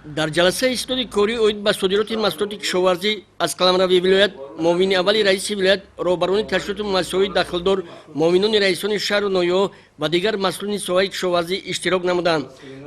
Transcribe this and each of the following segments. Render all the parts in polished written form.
Дар ҷаласаи ситоди корӣ оид ба содироти маҳсулоти кишоварзӣ аз қаламрави вилоят муовини аввали раиси вилоят, роҳбарони ташкилоту муассисаҳои дахлдор, муовинони раисони шаҳру ноҳияҳо ва дигар масъулини соҳаи кишоварзӣ иштирок намуданд.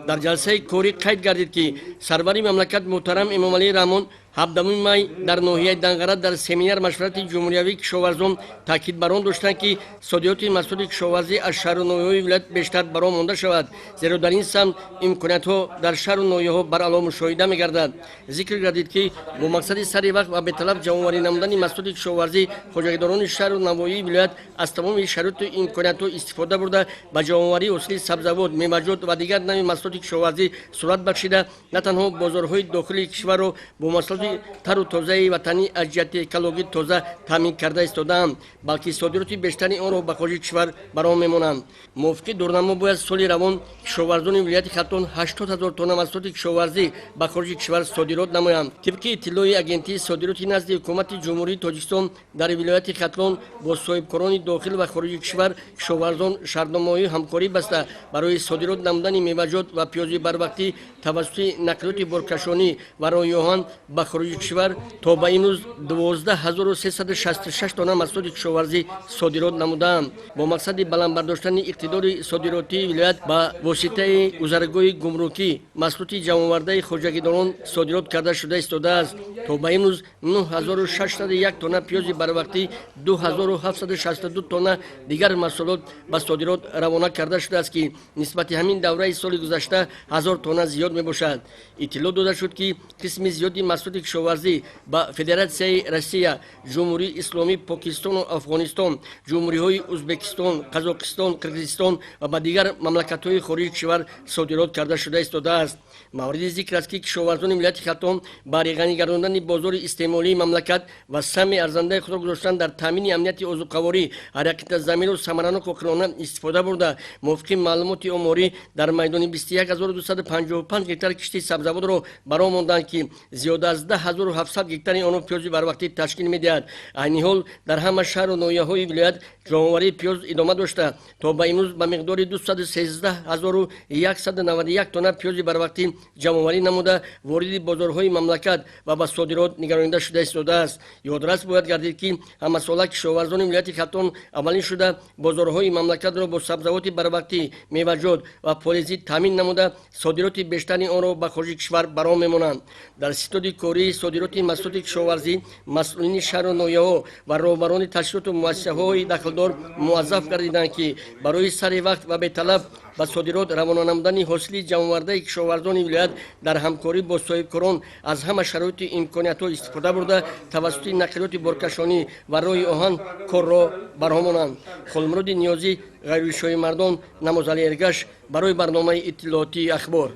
Дар ҷаласаи корӣ қайд гардид, ки сарвари мамлакат муҳтарам Эмомалӣ Раҳмон 17 май дар ноҳияи Данғара дар семинар машварати ҷумҳуриявии кишоварзон таъкид бар он доштанд, ки содироти маҳсулоти кишоварзӣ аз шаҳру ноҳияҳои вилоят бештар бар он монда шавад, зеро дар ин самт имкониятҳо дар шаҳру ноҳияҳо баръало мушоҳида мегардад. Зикр гардид, ки бо мақсади сари вақт ва беталаф ҷамъоварӣ намудани маҳсулоти кишоварзӣ хоҷагидорони шаҳру навоҳии вилоят аз тамоми шароиту имкониятҳо истифода бурда, ба ҷамъоварии ҳосили сабзавот, меваҷот ва дигар навъи маҳсулоти кишоварзӣ суръат бахшида, на танҳо бозорҳои дохили кишварро бо маҳсулоти тару тозаи ватанӣ аз ҷиҳати экологӣ тоза таъмин карда истодаанд, балки содироти бештари онро ба хориҷи кишвар бар он мемонанд. Мувофиқи дурнамо бояд соли равон кишоварзони вилояти Хатлон 80 000 тонна маҳсулоти кишоварзӣ ба хориҷи кишвар содирот намоянд. Тибқи иттилои Агентии содироти назди Ҳукумати Ҷумҳурии Тоҷикистон, дар вилояти Хатлон бо соҳибкорони дохил ва хориҷи кишвар кишоварзон шартномаҳои ҳамкорӣ баста, барои содирот намудани меваҷот ва пиёзи барвақтӣ тавассути нақлиёти боркашонӣ ва роҳи оҳан ба хориҷи кишвар то ба имрӯз 12 366 тонна маҳсулоти кишоварзӣ содирот намудаанд. Бо мақсади баланд бардоштани иқтидори содиротии вилоят ба воситаи гузаргоҳи гумрукӣ маҳсулоти ҷамъовардаи хоҷагидорон содирот карда шуда истодааст. То ба имрӯз 9601 тонна пиёзи барвақтӣ, 2762 тонна дигар маҳсулот ба содирот равона карда шудааст, ки нисбати ҳамин давраи соли гузашта 1000 тонна зиёд мебошад. Иттилоъ дода шуд, ки қисми зиёди маҳсулоти кишоварзӣ ба Федератсияи Россия, Ҷумҳурии Исломии Покистону Афғонистон, ҷумҳуриҳои Ӯзбекистон, Қазоқистон, Қирғизистон ва ба дигар мамлакатҳои хориҷи кишвар содирот карда шуда истодааст. Мавриди зикр аст, ки кишоварзони вилояти Хатлон барои ғанӣ гардондани бозори истеъмолии мамлакат ва саҳми арзандаи худро гузоштан дар таъмини амнияти озуқаворӣ ҳар як қитъа заминро самаранок оқилона истифода бурда, мувофиқи маълумоти оморӣ дар майдони 21 255 гектар кишти сабзавотро бар роҳ монданд, ки зиёда аз 10 700 гектари онро пиёзи барвақтӣ ташкил медиҳад. Айни ҳол дар ҳама шаҳру ноҳияҳои вилоят ҷамъоварии пиёз идома дошта, то ба имрӯз ба миқдори 213 191 тонна пиёзи барвақтӣ ҷамъоварӣ намуда, вориди бозорҳои мамлакат ва ба содирот нигаронида шуда истодааст. Ёдрас бояд гардид, ки ҳамасола кишоварзони вилояти Хатлон аввалин шуда бозорҳои мамлакатро бо сабзавоти барвақтӣ, меваҷот ва полезӣ таъмин намуда, содироти бештари онро ба хориҷи кишвар бар роҳ мемонанд. Дар ситоди кории содироти маҳсулоти кишоварзӣ масъулини шаҳру ноҳияҳо ва роҳбарони ташкилоту муассисаҳои дахлдор муваззаф гардиданд, ки барои сари вақт ва беталаф ба содирот равона намудани ҳосили ҷамъовардаи кишоварзони вилоят дар ҳамкорӣ бо соҳибкорон аз ҳама шароиту имкониятҳо истифода бурда, тавассути нақлиёти боркашонӣ ва роҳи оҳан корро бар роҳ монанд. Холмуроди Ниёзӣ, Ғайришоҳи Мардон, Намозали Эргаш барои барномаи иттилоотии «Ахбор».